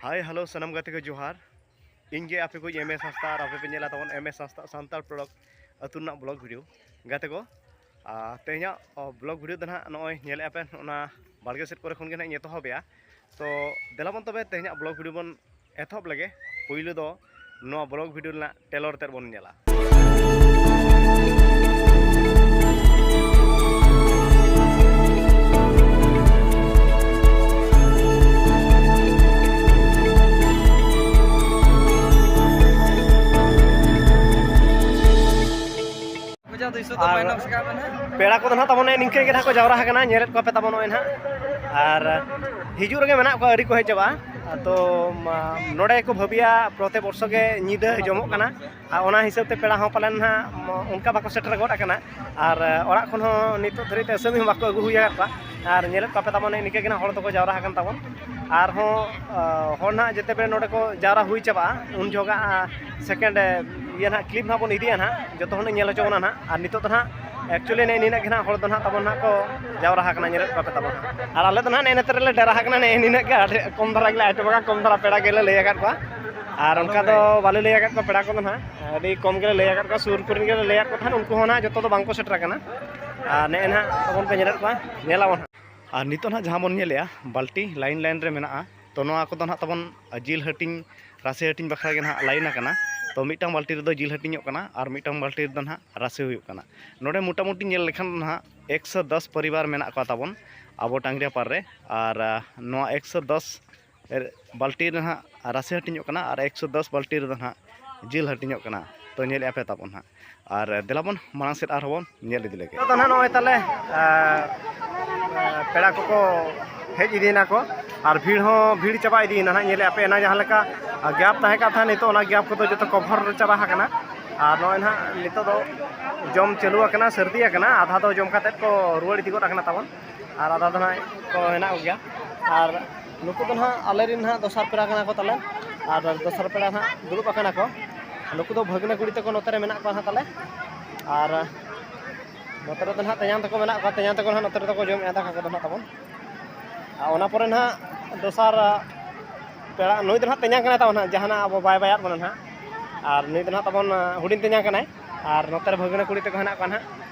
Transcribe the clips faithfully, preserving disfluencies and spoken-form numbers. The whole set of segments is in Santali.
ᱦᱟᱭ, ᱦᱮᱞᱳ, ᱥᱟᱱᱟᱢ ᱜᱟᱛᱮ ᱠᱚ ᱡᱚᱦᱟᱨ᱾ ᱤᱧ ᱜᱮ ᱟᱯᱮ ᱠᱚ ᱮᱢ ᱮᱥ ᱦᱟᱸᱥᱫᱟ ᱟᱨ ᱟᱯᱮ ᱯᱮ ᱧᱮᱞᱟ ᱛᱟᱵᱚᱱ ᱮᱢ ᱮᱥ ᱦᱟᱸᱥᱫᱟ ᱥᱟᱱᱛᱟᱲ ᱯᱨᱚᱰᱟᱠᱴ ᱟᱹᱛᱩ ᱨᱮᱱᱟᱜ ᱵᱞᱚᱜ ᱵᱷᱤᱰᱤᱭᱳ᱾ ᱜᱟᱛᱮ ᱠᱚ, ᱟᱨ ᱛᱮᱦᱮᱧᱟᱜ ᱵᱞᱚᱜ ᱵᱷᱤᱰᱤᱭᱳ ᱫᱚ ᱱᱟᱦᱟᱜ ᱱᱚᱜᱼᱚᱭ ᱧᱮᱞᱮᱫᱼᱟ ᱯᱮ, ᱚᱱᱟ ᱵᱟᱲᱜᱮ ᱥᱮᱫ ᱠᱚᱨᱮ ᱠᱷᱚᱱ ᱜᱮ ᱱᱟᱦᱟᱜ ᱤᱧ ᱮᱛᱚᱦᱚᱵᱮᱜᱼᱟ᱾ ᱛᱚ ᱫᱮᱞᱟ ᱵᱚᱱ ᱛᱚᱵᱮ ᱛᱮᱦᱮᱧᱟᱜ ᱵᱞᱚᱜ ᱵᱷᱤᱰᱤᱭᱳ ᱵᱚᱱ ᱮᱛᱚᱦᱚᱵ ᱞᱮᱜᱮ᱾ ᱯᱩᱭᱞᱩ ᱫᱚ ᱱᱚᱣᱟ ᱵᱞᱚᱜ ᱵᱷᱤᱰᱤᱭᱳ ᱨᱮᱱᱟᱜ ᱴᱮᱞᱚᱨ ᱛᱮᱫ ᱵᱚᱱ ᱧᱮᱞᱟ᱾ ᱟᱨ ᱯᱮᱲᱟ ᱠᱚᱫᱚ ᱱᱟᱦᱟᱜ ᱛᱟᱵᱚᱱ ᱱᱤᱝᱠᱟᱹ ᱜᱮ ᱱᱟᱦᱟᱜ ᱠᱚ ᱡᱟᱣᱨᱟ ᱟᱠᱟᱱᱟ, ᱧᱮᱞᱮᱫ ᱠᱚᱣᱟ ᱯᱮ ᱛᱟᱵᱚᱱ ᱱᱚᱜᱼᱚᱭ ᱱᱟᱦᱟᱜ᱾ ᱟᱨ ᱦᱤᱡᱩᱜ ᱨᱮᱜᱮ ᱢᱮᱱᱟᱜ ᱠᱚᱣᱟ, ᱟᱹᱣᱨᱤ ᱠᱚ ᱦᱮᱡ ᱪᱟᱵᱟᱜᱼᱟ᱾ ᱛᱚ ᱢᱟ, ᱱᱚᱰᱮ ᱠᱚ ᱵᱷᱟᱹᱵᱤᱭᱟ ᱯᱨᱚᱛᱮᱠ ᱵᱚᱨᱥᱚ ᱜᱮ ᱧᱤᱫᱟᱹ ᱡᱚᱢᱚᱜ ᱠᱟᱱᱟ, ᱟᱨ ᱚᱱᱟ ᱦᱤᱥᱟᱹᱵ ᱛᱮ ᱯᱮᱲᱟ ᱦᱚᱸ ᱯᱟᱞᱮᱱ ᱱᱟᱦᱟᱜ ᱚᱱᱠᱟ ᱵᱟᱠᱚ ᱥᱮᱴᱮᱨ ᱜᱚᱫ ᱟᱠᱟᱱᱟ᱾ ᱟᱨ ᱚᱲᱟᱜ ᱠᱷᱚᱱ ᱦᱚᱸ ᱱᱤᱛᱚᱜ ᱫᱷᱟᱹᱨᱤᱡ ᱛᱮ ᱟᱹᱥᱟᱹᱢᱤ ᱦᱚᱸ ᱵᱟᱠᱚ ᱟᱹᱜᱩ ᱦᱩᱭ ᱟᱠᱟᱫ ᱠᱚᱣᱟ᱾ ᱟᱨ ᱧᱮᱞᱮᱫ ᱠᱚᱣᱟ ᱯᱮ ᱛᱟᱵᱚᱱ ᱱᱤᱝᱠᱟᱹ ᱜᱮ ᱱᱟᱦᱟᱜ ᱦᱚᱲ ᱫᱚᱠᱚ ᱡᱟᱣᱨᱟ ᱟᱠᱟᱱ ᱛᱟᱵᱚᱱ᱾ ᱟᱨᱦᱚᱸ ᱦᱚᱲ ᱱᱟᱦᱟᱜ ᱡᱮᱛᱮ ᱵᱮᱲᱮ ᱱᱚᱰᱮ ᱠᱚ ᱡᱟᱣᱨᱟ ᱦᱩᱭ ᱪᱟᱵᱟᱜᱼᱟ, ᱩᱱ ᱡᱚᱦᱚᱜ second ᱤᱭᱟᱹ ᱱᱟᱦᱟᱜ clip ᱱᱟᱦᱟᱜ ᱵᱚᱱ ᱤᱫᱤᱭᱟ ᱱᱟᱦᱟᱜ, ᱡᱚᱛᱚ ᱦᱚᱲ ᱧᱮᱞ ᱦᱚᱪᱚ ᱵᱚᱱᱟ ᱱᱟᱦᱟᱜ᱾ ᱟᱨ ᱱᱤᱛᱚᱜ ᱫᱚ ᱱᱟᱦᱟᱜ actually ᱱᱮᱜᱼᱮ ᱱᱤᱱᱟᱹᱜ ᱜᱮ ᱱᱟᱦᱟᱜ ᱦᱚᱲ ᱫᱚ ᱱᱟᱦᱟᱜ ᱛᱟᱵᱚᱱ ᱱᱟᱦᱟᱜ ᱠᱚ ᱡᱟᱣᱨᱟ ᱟᱠᱟᱱᱟ, ᱧᱮᱞᱮᱫ ᱠᱚᱣᱟ ᱯᱮ ᱛᱟᱵᱚᱱ ᱱᱟᱦᱟᱜ᱾ ᱟᱨ ᱟᱞᱮ ᱫᱚ ᱱᱟᱦᱟᱜ ᱱᱮᱜᱼᱮ ᱱᱮᱛᱮ ᱨᱮᱞᱮ ᱰᱮᱨᱟ ᱟᱠᱟᱱᱟ, ᱱᱮᱜᱼᱮ ᱱᱤᱱᱟᱹᱜ ᱜᱮ, ᱟᱹᱰᱤ ᱠᱚᱢ ᱫᱷᱟᱨᱟ ᱜᱮᱞᱮ ᱟᱭᱴᱮᱢ ᱟᱠᱟᱫ, ᱠᱚᱢ ᱫᱷᱟᱨᱟ ᱯᱮᱲᱟ ᱜᱮᱞᱮ ᱞᱟᱹᱭ ᱟᱠᱟᱫ ᱠᱚᱣᱟ᱾ ᱟᱨ ᱚᱱᱠᱟ ᱫᱚ ᱵᱟᱞᱮ ᱞᱟᱹᱭ ᱟᱠᱟᱫ ᱠᱚᱣᱟ ᱯᱮᱲᱟ ᱠᱚᱫᱚ ᱱᱟᱦᱟᱜ, ᱟᱹᱰᱤ ᱠᱚᱢ ᱜᱮᱞᱮ ᱞᱟᱹᱭ ᱟᱠᱟᱫ ᱠᱚᱣᱟ, ᱥᱩᱨ ᱠᱚᱨᱮᱱ ᱜᱮᱞᱮ ᱞᱟᱹᱭ ᱟᱠᱟᱫ ᱠᱚ ᱛᱟᱦᱮᱸᱫ, ᱩᱱᱠᱩ ᱦᱚᱸ ᱱᱟᱦᱟᱜ ᱡᱚᱛᱚ ᱫᱚ ᱵᱟᱝ ᱠᱚ ᱥᱮᱴᱮᱨ ᱟᱠᱟᱱᱟ᱾ ᱟᱨ ᱱᱮᱜᱼᱮ ᱱᱟᱦᱟᱜ ᱛᱟᱵᱚᱱ ᱯᱮ ᱧᱮᱞᱮᱫ ᱠᱚᱣᱟ, ᱧᱮᱞᱟᱵᱚᱱ ᱦᱟᱸᱜ᱾ ᱟᱨ ᱱᱤᱛᱚᱜ ᱱᱟᱦᱟᱜ ᱡᱟᱦᱟᱸ ᱵᱚᱱ ᱧᱮᱞᱮᱜᱼᱟ, ᱵᱟᱹᱞᱴᱤ line line ᱨᱮ ᱢᱮᱱᱟᱜᱼᱟ, ᱛᱚ ᱱᱚᱣᱟ ᱠᱚᱫᱚ ᱱᱟᱦᱟᱜ ᱛᱟᱵᱚᱱ ᱡᱤᱞ ᱦᱟᱹᱴᱤᱧ, ᱨᱟᱥᱮ ᱦᱟᱹᱴᱤᱧ ᱵᱟᱠᱷᱨᱟ ᱜᱮ ᱱᱟᱦᱟᱜ line ᱟᱠᱟᱱᱟ᱾ ᱛᱚ ᱢᱤᱫᱴᱟᱝ ᱵᱟᱹᱞᱴᱤ ᱨᱮᱫᱚ ᱡᱤᱞ ᱦᱟᱹᱴᱤᱧᱚᱜ ᱠᱟᱱᱟ ᱟᱨ ᱢᱤᱫᱴᱟᱝ ᱵᱟᱹᱞᱴᱤ ᱨᱮᱫᱚ ᱱᱟᱦᱟᱜ ᱨᱟᱥᱮ ᱦᱩᱭᱩᱜ ᱠᱟᱱᱟ᱾ ᱱᱚᱰᱮ ᱢᱚᱴᱟᱢᱩᱴᱤ ᱧᱮᱞ ᱞᱮᱠᱷᱟᱱ ᱱᱟᱦᱟᱜ ᱮᱠᱥᱚ ᱫᱚᱥ ᱯᱚᱨᱤᱵᱟᱨ ᱢᱮᱱᱟᱜ ᱠᱚᱣᱟ ᱛᱟᱵᱚᱱ ᱟᱵᱚ ᱴᱟᱝᱜᱽᱨᱤᱭᱟᱯᱟᱲ ᱨᱮ᱾ ᱟᱨ ᱟᱸ, ᱱᱚᱣᱟ ᱮᱠᱥᱚ ᱫᱚᱥ ᱵᱟᱹᱞᱴᱤ ᱨᱮ ᱱᱟᱦᱟᱜ ᱨᱟᱥᱮ ᱦᱟᱹᱴᱤᱧᱚᱜ ᱠᱟᱱᱟ ᱟᱨ ᱮᱠᱥᱚ ᱫᱚᱥ ᱵᱟᱹᱞᱴᱤ ᱨᱮᱫᱚ ᱱᱟᱦᱟᱜ ᱡᱤᱞ ᱦᱟᱹᱴᱤᱧᱚᱜ ᱠᱟᱱᱟ᱾ ᱛᱚ ᱧᱮᱞᱮᱜᱼᱟ ᱯᱮ ᱛᱟᱵᱚᱱ ᱱᱟᱦᱟᱜ᱾ ᱟᱨ ᱫᱮᱞᱟ ᱵᱚᱱ ᱢᱟᱲᱟᱝ ᱥᱮᱫ ᱟᱨᱦᱚᱸ ᱵᱚᱱ ᱧᱮᱞ ᱤᱫᱤ ᱞᱮᱜᱮ᱾ ᱱᱤᱛᱚᱜ ᱫᱚ ᱱᱟᱦᱟᱜ ᱱᱚᱜᱼᱚᱭ ᱛᱟᱞᱮ, ᱟᱸ, ᱟᱸ, ᱯᱮᱲᱟ ᱠᱚᱠᱚ ᱦᱮᱡ ᱤᱫᱤᱭᱮᱱᱟ ᱠᱚ ᱟᱨ ᱵᱷᱤᱲ ᱦᱚᱸ ᱵᱷᱤᱲ ᱪᱟᱵᱟ ᱤᱫᱤᱭᱮᱱᱟ ᱱᱟᱦᱟᱜ᱾ ᱧᱮᱞᱮᱜᱼᱟ ᱯᱮ ᱮᱱᱟ ᱡᱟᱦᱟᱸ ᱞᱮᱠᱟ gap ᱛᱟᱦᱮᱸ ᱠᱟᱱ ᱛᱟᱦᱮᱸᱫ, ᱱᱤᱛᱚᱜ ᱚᱱᱟ gap ᱠᱚᱫᱚ ᱡᱚᱛᱚ cover ᱪᱟᱵᱟ ᱟᱠᱟᱱᱟ᱾ ᱟᱨ ᱱᱚᱜᱼᱚᱭ ᱱᱟᱦᱟᱜ ᱱᱤᱛᱚᱜ ᱫᱚ ᱡᱚᱢ ᱪᱟᱹᱞᱩ ᱟᱠᱟᱱᱟ, ᱥᱟᱹᱨᱫᱤ ᱟᱠᱟᱱᱟ, ᱟᱫᱷᱟ ᱫᱚ ᱡᱚᱢ ᱠᱟᱛᱮᱫ ᱠᱚ ᱨᱩᱣᱟᱹᱲ ᱤᱫᱤ ᱜᱚᱫ ᱟᱠᱟᱱᱟ ᱛᱟᱵᱚᱱ᱾ ᱟᱨ ᱟᱫᱷᱟ ᱫᱚ ᱱᱟᱦᱟᱜ ᱠᱚ ᱦᱮᱱᱟᱜ ᱠᱚᱜᱮᱭᱟ᱾ ᱟᱨ ᱱᱩᱠᱩ ᱫᱚ ᱱᱟᱦᱟᱜ ᱟᱞᱮ ᱨᱮᱱ ᱱᱟᱦᱟᱜ ᱫᱚᱥᱟᱨ ᱯᱮᱲᱟ ᱠᱟᱱᱟ ᱠᱚ ᱛᱟᱞᱮ, ᱟᱨ ᱫᱚᱥᱟᱨ ᱯᱮᱲᱟ ᱱᱟᱦᱟᱜ ᱫᱩᱲᱩᱵ ᱟᱠᱟᱱᱟ ᱠᱚ᱾ ᱱᱩᱠᱩ ᱫᱚ ᱵᱷᱟᱹᱜᱽᱱᱟᱹ ᱠᱩᱲᱤ ᱛᱟᱠᱚ ᱱᱚᱛᱮ ᱨᱮ ᱢᱮᱱᱟᱜ ᱠᱚᱣᱟ ᱱᱟᱦᱟᱜ ᱛᱟᱞᱮ᱾ ᱟᱨ ᱱᱚᱛᱮ ᱨᱮᱫᱚ ᱱᱟᱦᱟᱜ ᱛᱮᱧᱟᱝ ᱛᱟᱠᱚ ᱢᱮᱱᱟᱜ ᱠᱚᱣᱟ, ᱛᱮᱧᱟᱝ ᱛᱟᱠᱚ ᱱᱟᱦᱟᱜ ᱱᱚᱛᱮ ᱨᱮᱫᱚ ᱠᱚ ᱡᱚᱢᱮᱫᱼᱟ ᱫᱟᱠᱟ ᱠᱚᱫᱚ ᱱᱟᱦᱟᱜ ᱛᱟᱵᱚᱱ᱾ ᱟᱨ ᱚᱱᱟ ᱯᱚᱨᱮ ᱱᱟᱦᱟᱜ ᱫᱚᱥᱟᱨ, ᱯᱮᱲᱟ ᱱᱩᱭ ᱫᱚ ᱱᱟᱦᱟᱜ ᱛᱮᱧᱟᱝ ᱠᱟᱱᱟᱭ ᱛᱟᱵᱚᱱ ᱱᱟᱦᱟᱜ, ᱡᱟᱦᱟᱱᱟᱜ ᱟᱵᱚ ᱵᱟᱭ ᱵᱟᱭᱟᱫ ᱵᱚᱱᱟ ᱱᱟᱦᱟᱜ᱾ ᱟᱨ ᱱᱩᱭ ᱫᱚ ᱱᱟᱦᱟᱜ ᱛᱟᱵᱚᱱ, ᱟᱸ, ᱦᱩᱰᱤᱧ ᱛᱮᱧᱟᱝ ᱠᱟᱱᱟᱭ᱾ ᱟᱨ ᱱᱚᱛᱮ ᱨᱮ ᱵᱷᱟᱹᱜᱽᱱᱟᱹ ᱠᱩᱲᱤ ᱛᱟᱠᱚ ᱦᱮᱱᱟᱜ ᱠᱚᱣᱟ ᱱᱟᱦᱟᱜ᱾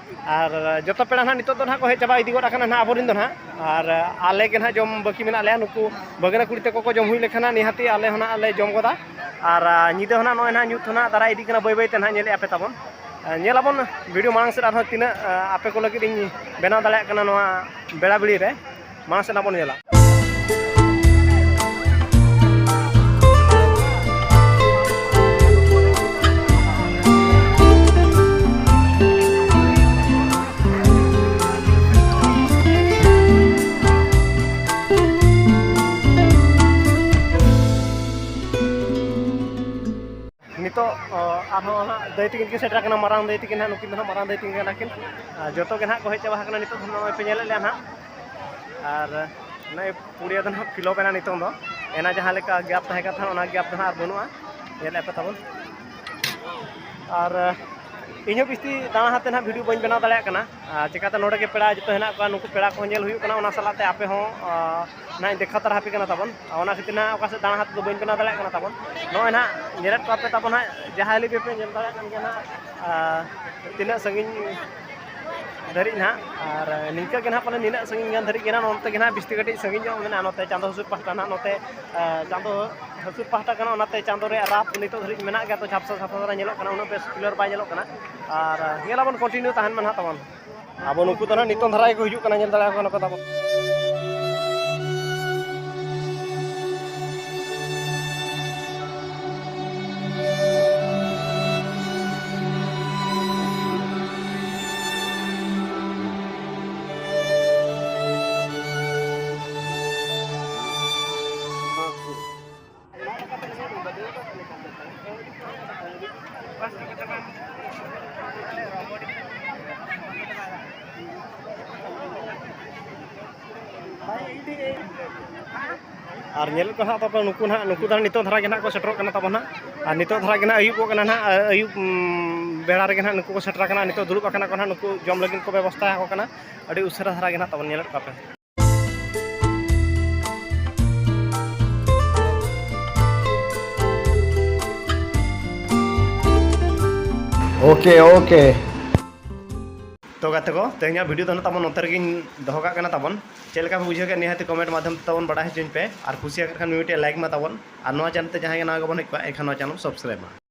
ᱟᱨ ᱡᱚᱛᱚ ᱯᱮᱲᱟ ᱱᱟᱦᱟᱜ ᱱᱤᱛᱚᱜ ᱫᱚ ᱱᱟᱦᱟᱜ ᱠᱚ ᱦᱮᱡ ᱪᱟᱵᱟ ᱤᱫᱤ ᱜᱚᱫ ᱟᱠᱟᱱᱟ ᱱᱟᱦᱟᱜ ᱟᱵᱚᱨᱮᱱ ᱫᱚ ᱱᱟᱦᱟᱜ᱾ ᱟᱨ, ᱟᱸ, ᱟᱞᱮ ᱜᱮ ᱱᱟᱦᱟᱜ ᱡᱚᱢ ᱵᱟᱹᱠᱤ ᱢᱮᱱᱟᱜ ᱞᱮᱭᱟ᱾ ᱱᱩᱠᱩ ᱵᱷᱟᱹᱜᱽᱱᱟᱹ ᱠᱩᱲᱤ ᱛᱟᱠᱚ ᱠᱚ ᱡᱚᱢ ᱦᱩᱭ ᱞᱮᱠᱷᱟᱱ ᱱᱟᱦᱟᱜ ᱱᱤᱦᱟᱹᱛᱤ ᱟᱞᱮ ᱦᱚᱸ ᱱᱟᱦᱟᱜ ᱞᱮ ᱡᱚᱢ ᱜᱚᱫᱟ᱾ ᱟᱨ, ᱟᱸ, ᱧᱤᱫᱟᱹ ᱦᱚᱸ ᱱᱟᱦᱟᱜ ᱱᱚᱜᱼᱚᱭ ᱱᱟᱦᱟᱜ ᱧᱩᱛ ᱦᱚᱸ ᱱᱟᱦᱟᱜ ᱫᱟᱨᱟᱭ ᱤᱫᱤ ᱠᱟᱱᱟ ᱵᱟᱹᱭ ᱵᱟᱹᱭ ᱛᱮ ᱱᱟᱦᱟᱜ ᱧᱮᱞᱮᱫᱼᱟ ᱯᱮ ᱛᱟᱵᱚᱱ᱾ ᱟᱸ, ᱧᱮᱞ ᱟᱵᱚᱱ ᱵᱷᱤᱰᱤᱭᱳ ᱢᱟᱲᱟᱝ ᱥᱮᱫ ᱟᱨᱦᱚᱸ ᱛᱤᱱᱟᱹᱜ, ᱟᱸ, ᱟᱯᱮ ᱠᱚ ᱞᱟᱹᱜᱤᱫ ᱤᱧ ᱵᱮᱱᱟᱣ ᱫᱟᱲᱮᱭᱟᱜ ᱠᱟᱱᱟ ᱱᱚᱣᱟ ᱵᱮᱲᱟ ᱵᱤᱲᱤ ᱨᱮ᱾ ᱢᱟᱲᱟᱝ ᱥᱮᱫ ᱱᱟᱦᱟᱜ ᱵᱚᱱ ᱧᱮᱞᱟ᱾ ᱱᱤᱛᱚᱜ, ᱚ, ᱟᱨᱦᱚᱸ ᱱᱟᱦᱟᱜ ᱫᱟᱹᱭ ᱛᱟᱹᱠᱤᱱ ᱠᱤᱱ ᱥᱮᱴᱮᱨ ᱟᱠᱟᱱᱟ, ᱢᱟᱨᱟᱝ ᱫᱟᱹᱭ ᱛᱟᱹᱠᱤᱱ ᱱᱟᱦᱟᱜ, ᱱᱩᱠᱤᱱ ᱫᱚ ᱱᱟᱦᱟᱜ ᱢᱟᱨᱟᱝ ᱫᱟᱹᱭ ᱛᱟᱹᱠᱤᱱ ᱠᱟᱱᱟ ᱠᱤᱱ᱾ ᱟᱨ ᱡᱚᱛᱚ ᱜᱮ ᱱᱟᱦᱟᱜ ᱠᱚ ᱦᱮᱡ ᱪᱟᱵᱟ ᱟᱠᱟᱱᱟ ᱱᱤᱛᱚᱜ ᱫᱚ, ᱱᱚᱜᱼᱚᱭ ᱯᱮ ᱧᱮᱞᱮᱫ ᱞᱮᱭᱟ ᱱᱟᱦᱟᱜ᱾ ᱟᱨ ᱱᱚᱜᱼᱚᱭ ᱯᱩᱲᱤᱭᱟᱹ ᱫᱚ ᱱᱟᱦᱟᱜ ᱯᱷᱤᱞᱚᱯ ᱮᱱᱟ ᱱᱤᱛᱚᱝ ᱫᱚ᱾ ᱮᱱᱟ ᱡᱟᱦᱟᱸ ᱞᱮᱠᱟ ᱜᱮᱯ ᱛᱟᱦᱮᱸ ᱠᱟᱱ ᱛᱟᱦᱮᱸᱫ, ᱚᱱᱟ ᱜᱮᱯ ᱫᱚ ᱱᱟᱦᱟᱜ ᱟᱨ ᱵᱟᱹᱱᱩᱜᱼᱟ᱾ ᱧᱮᱞᱮᱫ ᱯᱮ ᱛᱟᱵᱚᱱ᱾ ᱟᱨ ᱤᱧᱦᱚᱸ ᱵᱤᱥᱛᱤ ᱫᱟᱬᱟ ᱦᱟᱛᱮ ᱱᱟᱦᱟᱜ ᱵᱷᱤᱰᱤᱭᱳ ᱵᱟᱹᱧ ᱵᱮᱱᱟᱣ ᱫᱟᱲᱮᱭᱟᱜ ᱠᱟᱱᱟ᱾ ᱟᱨ ᱪᱤᱠᱟᱹᱛᱮ ᱱᱚᱰᱮ ᱜᱮ ᱯᱮᱲᱟ ᱡᱚᱛᱚ ᱦᱮᱱᱟᱜ ᱠᱚᱣᱟ, ᱱᱩᱠᱩ ᱯᱮᱲᱟ ᱠᱚᱦᱚᱸ ᱧᱮᱞ ᱦᱩᱭᱩᱜ ᱠᱟᱱᱟ, ᱚᱱᱟ ᱥᱟᱞᱟᱜ ᱛᱮ ᱟᱯᱮ ᱦᱚᱸ, ᱟᱨ, ᱱᱟᱦᱟᱜ ᱤᱧ ᱫᱮᱠᱷᱟᱣ ᱛᱟᱨᱟ ᱟᱯᱮ ᱠᱟᱱᱟ ᱛᱟᱵᱚᱱ᱾ ᱟᱨ ᱚᱱᱟ ᱠᱷᱟᱹᱛᱤᱨ ᱱᱟᱦᱟᱜ ᱚᱠᱟ ᱥᱮᱫ ᱫᱟᱬᱟ ᱦᱟᱛᱮ ᱫᱚ ᱵᱟᱹᱧ ᱵᱮᱱᱟᱣ ᱫᱟᱲᱮᱭᱟᱜ ᱠᱟᱱᱟ ᱛᱟᱵᱚᱱ᱾ ᱱᱚᱜᱼᱚᱭ ᱱᱟᱦᱟᱜ ᱧᱮᱞᱮᱫ ᱠᱚᱣᱟ ᱯᱮ ᱛᱟᱵᱚᱱ ᱱᱟᱦᱟᱜ, ᱡᱟᱦᱟᱸ ᱦᱤᱞᱳᱜ ᱜᱮᱯᱮ ᱧᱮᱞ ᱫᱟᱲᱮᱭᱟᱜ ᱠᱟᱱ ᱜᱮᱭᱟ ᱱᱟᱦᱟᱜ, ᱟᱨ ᱛᱤᱱᱟᱹᱜ ᱥᱟᱺᱜᱤᱧ ᱫᱷᱟᱹᱨᱤᱡ ᱱᱟᱦᱟᱜ᱾ ᱟᱨ ᱱᱤᱝᱠᱟᱹ ᱜᱮ ᱱᱟᱦᱟᱜ ᱯᱟᱞᱮ ᱱᱤᱱᱟᱹᱜ ᱥᱟᱺᱜᱤᱧ ᱜᱟᱱ ᱫᱷᱟᱹᱨᱤᱡ ᱜᱮ ᱱᱟᱦᱟᱜ, ᱱᱚᱱᱛᱮ ᱜᱮ ᱱᱟᱦᱟᱜ ᱵᱤᱥᱛᱤ ᱠᱟᱹᱴᱤᱡ ᱥᱟᱺᱜᱤᱧ ᱧᱚᱜ ᱢᱮᱱᱟᱜᱼᱟ, ᱱᱚᱛᱮ ᱪᱟᱸᱫᱚ ᱦᱟᱹᱥᱩᱨ ᱯᱟᱦᱴᱟ ᱱᱟᱦᱟᱜ, ᱱᱚᱛᱮ, ᱟᱨ, ᱪᱟᱸᱫᱚ ᱦᱟᱹᱥᱩᱨ ᱯᱟᱦᱴᱟ ᱠᱟᱱᱟ, ᱚᱱᱟᱛᱮ ᱪᱟᱸᱫᱚ ᱨᱮᱭᱟᱜ ᱨᱟᱯ ᱱᱤᱛᱚᱜ ᱫᱷᱟᱹᱨᱤᱡ ᱢᱮᱱᱟᱜ ᱜᱮᱭᱟ, ᱛᱚ ᱡᱷᱟᱯᱥᱟ ᱡᱷᱟᱯᱥᱟ ᱫᱷᱟᱨᱟ ᱧᱮᱞᱚᱜ ᱠᱟᱱᱟ, ᱩᱱᱟᱹᱜ ᱵᱮᱥ ᱠᱞᱤᱭᱟᱨ ᱵᱟᱭ ᱧᱮᱞᱚᱜ ᱠᱟᱱᱟ᱾ ᱟᱨ ᱧᱮᱞ ᱟᱵᱚᱱ, ᱠᱚᱱᱴᱤᱱᱤᱭᱩ ᱛᱟᱦᱮᱱ ᱢᱟ ᱱᱟᱦᱟᱜ ᱛᱟᱵᱚᱱ᱾ ᱟᱵᱚ ᱱᱩᱠᱩ ᱫᱚ ᱱᱟᱦᱟᱜ ᱱᱤᱛᱚᱝ ᱫᱷᱟᱨᱟ ᱜᱮᱠᱚ ᱦᱤᱡᱩᱜ ᱠᱟᱱᱟ, ᱧᱮᱞ ᱫᱟᱲᱮᱭᱟᱠᱚ ᱠᱟᱱᱟ ᱯᱮ ᱛᱟᱵᱚᱱ᱾ ᱟᱨ ᱧᱮᱞᱮᱫ ᱠᱚ ᱦᱟᱸᱜ ᱛᱟᱯᱮ ᱱᱩᱠᱩ ᱱᱟᱦᱟᱜ, ᱱᱩᱠᱩ ᱫᱚ ᱱᱤᱛᱚᱜ ᱫᱷᱟᱨᱟ ᱜᱮ ᱱᱟᱦᱟᱜ ᱠᱚ ᱥᱮᱴᱮᱨᱚᱜ ᱠᱟᱱᱟ ᱛᱟᱵᱚᱱ ᱦᱟᱸᱜ᱾ ᱟᱨ ᱱᱤᱛᱚᱜ ᱫᱷᱟᱨᱟ ᱜᱮ ᱱᱟᱦᱟᱜ ᱟᱹᱭᱩᱵᱚᱜ ᱠᱟᱱᱟ ᱱᱟᱦᱟᱜ, ᱟᱹᱭᱩᱵ, ᱩᱢ, ᱵᱮᱲᱟ ᱨᱮᱜᱮ ᱱᱟᱦᱟᱜ ᱱᱩᱠᱩ ᱠᱚ ᱥᱮᱴᱮᱨ ᱟᱠᱟᱱᱟ᱾ ᱱᱤᱛᱚᱜ ᱫᱩᱲᱩᱵ ᱟᱠᱟᱱᱟ ᱠᱚ ᱱᱟᱦᱟᱜ, ᱱᱩᱠᱩ ᱡᱚᱢ ᱞᱟᱹᱜᱤᱫ ᱠᱚ ᱵᱮᱵᱚᱥᱛᱷᱟ ᱟᱠᱚ ᱠᱟᱱᱟ᱾ ᱟᱹᱰᱤ ᱩᱥᱟᱹᱨᱟ ᱫᱷᱟᱨᱟ ᱜᱮ ᱱᱟᱦᱟᱜ ᱛᱟᱵᱚᱱ ᱧᱮᱞᱮᱫ ᱠᱚᱣᱟ ᱯᱮ᱾ Okay, okay. ᱛᱚ ᱜᱟᱛᱮ ᱠᱚ, ᱛᱮᱦᱮᱧᱟᱜ ᱵᱷᱤᱰᱤᱭᱳ ᱫᱚ ᱱᱟᱜ ᱛᱟᱵᱚᱱ ᱱᱚᱛᱮ ᱨᱮᱜᱮᱧ ᱫᱚᱦᱚ ᱠᱟᱜ ᱠᱟᱱᱟ ᱛᱟᱵᱚᱱ᱾ ᱪᱮᱫ ᱞᱮᱠᱟ ᱯᱮ ᱵᱩᱡᱷᱟᱹᱣ ᱠᱮᱫ, ᱱᱤᱦᱟᱹᱛ ᱠᱚᱢᱮᱱᱴ ᱢᱟᱫᱽᱫᱷᱚᱢ ᱛᱮ ᱛᱟᱵᱚᱱ ᱵᱟᱲᱟᱭ ᱦᱚᱪᱚᱧ ᱯᱮ, ᱟᱨ ᱠᱩᱥᱤᱭᱟᱜ ᱠᱷᱟᱱ ᱢᱤᱫᱴᱮᱡ ᱞᱟᱭᱤᱠ ᱢᱟ ᱛᱟᱵᱚᱱ, ᱟᱨ ᱱᱚᱣᱟ ᱪᱮᱱᱮᱞ ᱛᱮ ᱡᱟᱦᱟᱸᱭ ᱜᱮ ᱱᱟᱣᱟ ᱜᱮᱵᱚᱱ ᱦᱮᱡ ᱠᱚᱜᱼᱟ, ᱮᱱᱠᱷᱟᱱ ᱱᱚᱣᱟ ᱪᱮᱱᱮᱞ ᱥᱟᱵᱥᱠᱨᱟᱭᱤᱵ ᱢᱟ᱾